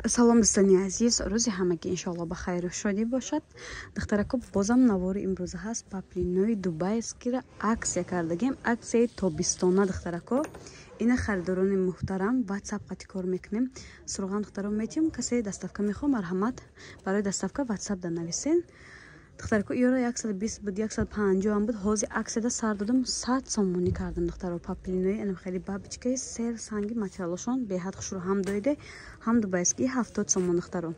Салом, дӯстони азиз, рӯзи ҳамагӣ иншоалло ба хайру шодӣ бошад. Духтарако, бозам навори имрӯза ҳаст, паплинои дубайскира аксия кардагем, аксияи тобистона. Духтарако, ина харидорони муҳтарам, ватсап қати кор мекунем. Суроған духтаро метиҳем, касе доставка мехоҳ, марҳамат, барои доставка ватсап да нависен. Духтарако, ёро 120 буд, 150 ам буд, ҳозир аксияда сар додам, 100 сомонӣ кардам. Духтаро, паплинои анам хеле бабочкаи сер санги, материалошон беҳад хушрӯ, ҳам доиде, ҳам дубайский, 70 сомон. Духтаро,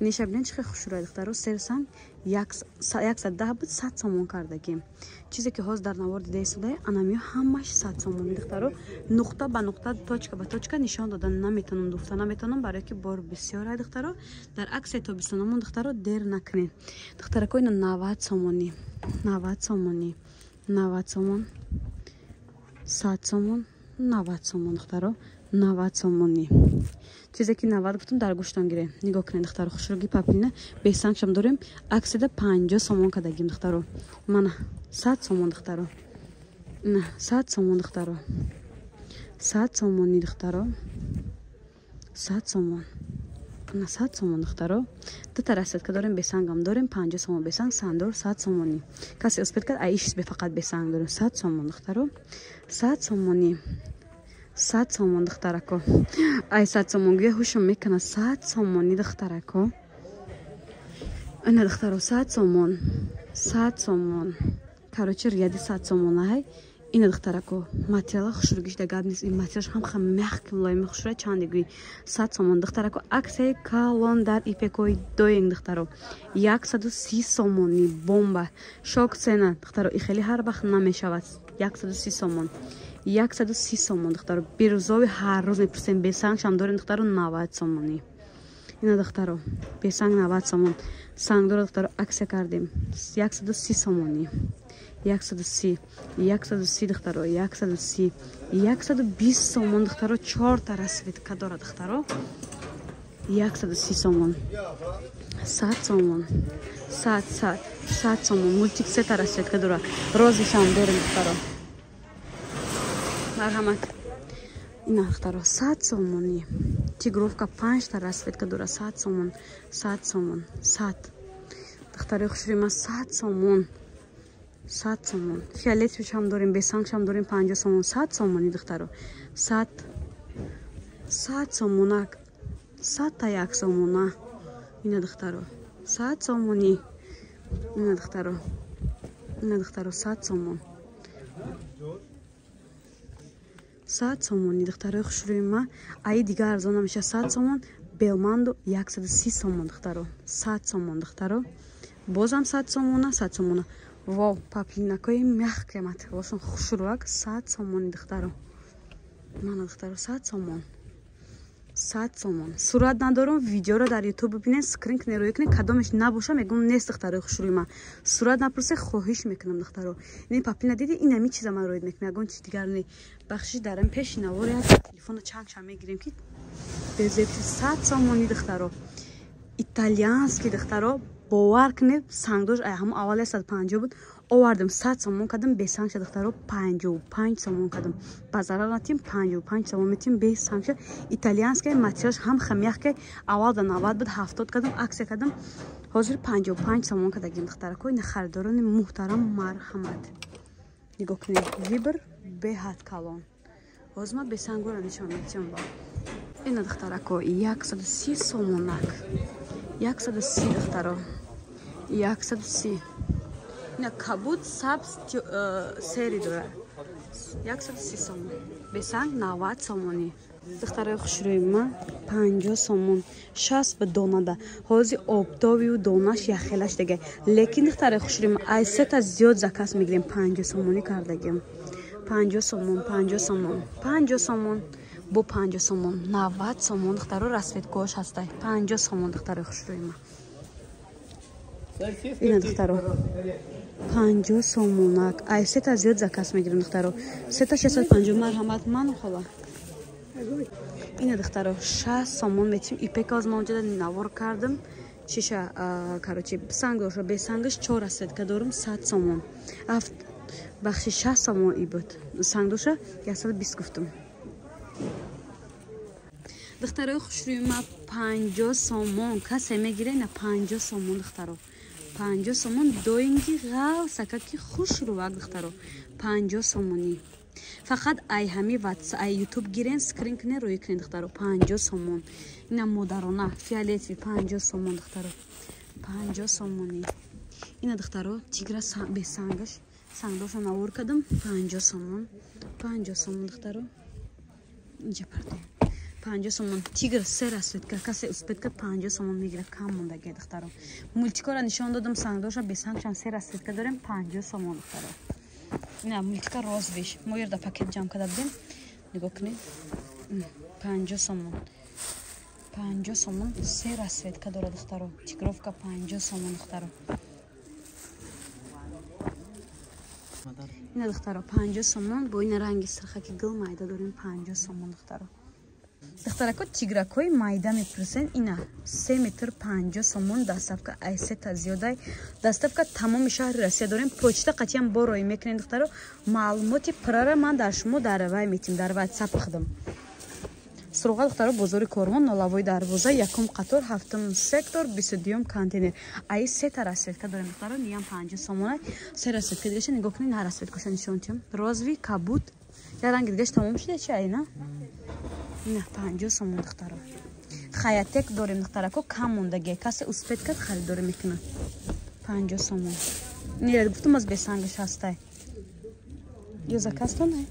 ниша бинед, чӣ хел хушрӯя. Духтаро, сер санг 110 буд, 100 сомон кардагим. Чизе ки ҳозир дар навор дида истодаи, анамиё ҳамаш 100 сомонӣ. Духтаро, нуқта ба нуқта, точка ба точка нишон дода наметавонам, гуфта наметавонам, барое ки бор бисёра. Духтаро, дар аксияи тобистонамон, духтаро, дер накунед. Духтарако, ина 90 сомонӣ, 90 сомонӣ, 90 сомон, 100 сомон, 90 сомон. Духтаро, 90 сомонӣ. Чизе ки 90 гуфтам, дар гӯштон гирем. Нигоҳ кунед, духтаро, хушруги паплина бесангшам дорем, аксияда 50 сомон кардагим. Духтаро, мана 100 сомон. Духтаро, на 100 сомон. Духтаро, 100 сомонӣ. Духтаро, 100 сомон, на 100 сомон. Духтаро, дута расцветка дорем, бесангам дорем, 50 сомон бесанг, сангдор 100 сомонӣ. Касе успеть кард, аишис бефақат бесанг дорем, 100 сомон. Духтаро, 100 сомонӣ, 100 сомон. Духтарако, ай 100 сомон гӯя ҳушам мекунад. 100 сомонӣ, духтарако. Ина, духтаро, 100 сомон, 100 сомон. Короче, ряди 100 сомонаҳай. Ина, духтарако, материала хушругиш да гап нест, ин материалш ҳам хам мягкий, мулоими, хушруя, чанде гӯй, 100 сомон. Духтарако, аксияи калон дар ипекои доинг. Духтаро, 130 сомонӣ, бомба, шок цена. Духтаро, и хеле ҳар вақт намешавад. 130 сомон, 130 сомон. Духтаро, бирӯзови ҳар рӯз мепурсем, бесангшам дорем. Духтаро, 90 сомонӣ. Ина, духтаро, бесанг 90 сомон, сангдора, духтаро, аксия кардем, 130 сомонӣ, 130, 130. Духтаро, 130, 120 сомон. Духтаро, чорта расцветка дора. Духтаро, 130 сомон, 100 сомон, 100, 100, 100 сомон. Мультик сета расцветка дора, розишам дорем. Духтаро, марҳамат. Ина, духтаро, 100 сомонӣ. Тигровка панҷта расцветка дора, 100 сомон, 100 сомон, 100. Духтарои хушрӯи, 100 сомон, 100 сомон. Фиолетовишам дорем, бесангшам дорем, 50 сомон, 100 сомонӣ. Духтаро, 100, 100 сомонак, 100-та як сомона. Ина, духтаро, 100 сомонӣ. Ина, духтаро, ина, духтаро, 100 сомон, 100 сомонӣ. Духтарои хушрӯи ма, аи дигар арзон намеша, 100 сомон. Белмандо 130 сомон. Духтаро, 100 сомон. Духтаро, бозам 100 сомона, 100 сомона. Во, паплинакои мягкие, материалошон хушрӯак, 100 сомони. Духтаро, мана, духтаро, 100 сомон, 100 сомон. Сурат надорам, видеоро дар ютуб бибинед, скрин кунед, рӯй кунед, кадомеш набоша, мегӯм нест. Духтарои хушрӯи ман, сурат напурсе, хоҳиш мекунам. Духтаро, ин паплина диди, ин ами чиза ман роид мекунам, ягон чиз дигар не. Бахшиш, дарам пеши навор як телефона чангша мегирем, ки безеб. 100 сомони, духтаро, итальянский. Духтаро, бовар кунед, сангдош ай ҳамон аввал 150 буд, овардам, 100 сомон кардам. Бесангша, духтаро, 55 сомон кардам, ба зарар натим, 55 сомон метим бесангша. Итальянская, материалш ҳам хамяхка. Аввал да 90 буд, 70 кардам, аксия кардам, ҳозир 55 сомон кардагим. Духтарако, ина харидорони муҳтарам, марҳамат, нигоҳ кунед, выбор беҳад калон. Ҳозир ман бесангора нишон метиҳам. Ина, духтарако, 130 сомонак, 130. Духтаро, 130. Ина кабуд, сабз, серый дора, 130 сомон, бесанг 90 сомонӣ. Духтарои хушрӯи ма, 50 сомон, 60 ба донада, ҳозир обдовию донаш яхелаш дега, лекин, духтарои хушрӯи ма, ай сета зиёд заказ мегирем, 50 сомонӣ кардагим. 50 сомон, 50 сомон, 50 сомон, бо 50 сомон, 90 сомон. Духтаро, расцветкош ҳастай, 50 сомон. Духтарои хушрӯи ма, ина, духтаро, 50 сомонак, ай сета зиёд заказ мегирем. Духтаро, сета 650. Марҳамат, ману хола. Ина, духтаро, 60 сомон метим ипека. Оз ма онҷода навор кардам чиша. Короче, санг доша, бесангаш чор расцветка дорам, 100 сомон. Бахши, 60 сомон и буд, санг доша 120 гуфтам. Духтарои хушрӯи ма 50 сомон. Касе мегире на 50 сомон духтаро. 50 сомон доинги ғалсака ки хушрӯвак духтаро. 50 сомонӣ. Фақат ай ҳами ватс ай ютуб гирен скрин кунен рӯй кунен духтаро. 50 сомон. Ина модарона фиолетовый 50 сомон духтаро. 50 сомонӣ. Ина духтаро тигра бесангаш сангдоша навор кардам 50 сомон. 50 сомон духтаро. Инҷа парда. 50 сомон тигр се расцветка касе успеть кард 50 сомон мегирад кам мондаги духтаро. Мультикора нишон додам сангдоша бесангшам се расцветка дорем 50 сомон духтаро. Ина мультика розовыйш. Мо ерда пакет ҷамъ карда будем. Нигоҳ кунед. 50 сомон. 50 сомон се расцветка дорад духтаро. Тигровка 50 сомон духтаро. Ина духтаро 50 сомон бо ина ранги сирхаки гул майда дорем 50 сомон духтаро. Духтарако тигракҳои майда мепурсен ина 3 метр 50 сомон доставка ай сета зиёдай. Доставка тамоми шаҳри Россия дорем. Почта қатъиян бо роӣ мекунем духтаро. Маълумоти пуррара ман дар шумо дар вай метим дар ватсап худам. Суроға духтаро бозори Корвон Нолавои дарвоза якум қатор ҳафтум сектор 22 контейнер. Ай сета расцветка дорем духтаро ниям 50 сомона. Се расцветка дигаша нигоҳ кунед ҳар расцветкаша нишон тиям. Розовый, кабуд. Я ранги дигаш тамом шуда чи ай на? Ина 50 сомон духтаро. Хаятек дорем духтарако кам мондаги. Касе успеть кард харидорӣ мекунад. 50 сомон. Нера гуфтам аз бесангаш ҳастай. Ё заказ тонай?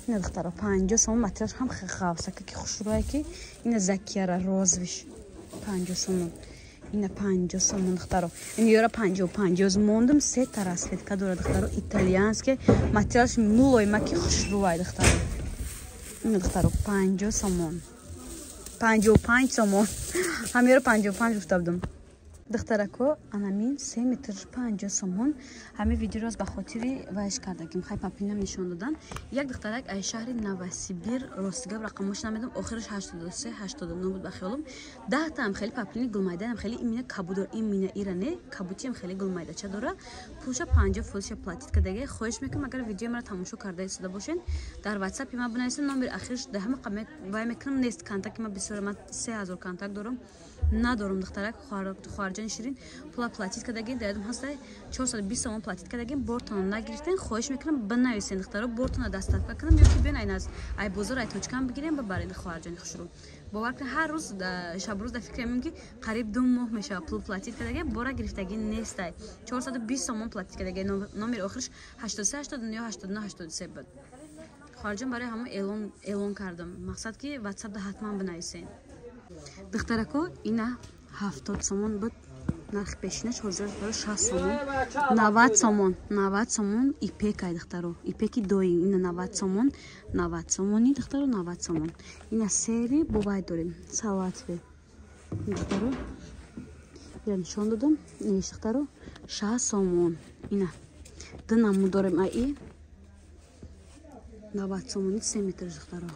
Ина духтаро 50 сомон материалш ҳам ғавсака ки хушрӯя ки ина закияра розовыйш 50 сомон. Ина 50 сомон духтаро. Ин ёра 55 ёз мондум сета расцветка дора духтаро итальянский материалш мулоима ки хушрӯвай духтаро. Ина духтаро 50 сомон. 55 сомон. Ҳамёро 55 гуфта будам. Духтарако анамин 3 метр 50 сомон. Ҳами видеоро ба хотири вайш кардагим. Хай папинам нишон додан. Як духтарак ай шаҳри Новосибир ростигап рақамош намедам. Охираш 83 89 буд ба хиёлам. 10 та ҳам хеле паплини гулмайдаам хеле имина кабудор имина ира не кабутиам хеле гулмайдача дора. Пулша 50 фулша платить кардага. Хоҳиш мекунам агар видеои маро тамошо карда истода бошен дар WhatsApp ма бинависен номери ахирш да ҳама қамет вай мекунам нест контакти ма бисёр ман 3000 контакт дорам. Надорам духтарак хоҳарҷони ширин пула платить кардагин дар ёдам ҳаста 420 сомон платить кардагин бортонро нагирифтен. Хоҳиш мекунам бинависен духтаро бортонро доставка кунам ё ки биён аз ай бозор ай точкам бигирем бибаред хоҳарҷони хушрӯ. Бовар кунед ҳар рӯз шабрӯз дар фикр мекунам ки қариб 2 моҳ мешавад пул платить кардагин бора гирифтагин нестай. 420 сомон платить кардагин номери охирш 83 89 ё 89 83 буд. Хоҳарҷон барои ҳамон эълон кардам. Мақсад ки WhatsApp-да ҳатман бинависен. Духтарако ина 70 сомон буд нархи пешинаш ҳозир 60 сомон 90 сомон 90 сомон ипек ай духтаро ипеки дои ина 90 сомон 90 сомони духтаро 90 сомон ина сери бувай дорем салатве духтаро ира нишон додам ин духтаро 60 сомон ина ду намуд дорем аи 90 сомони 3 метр духтаро.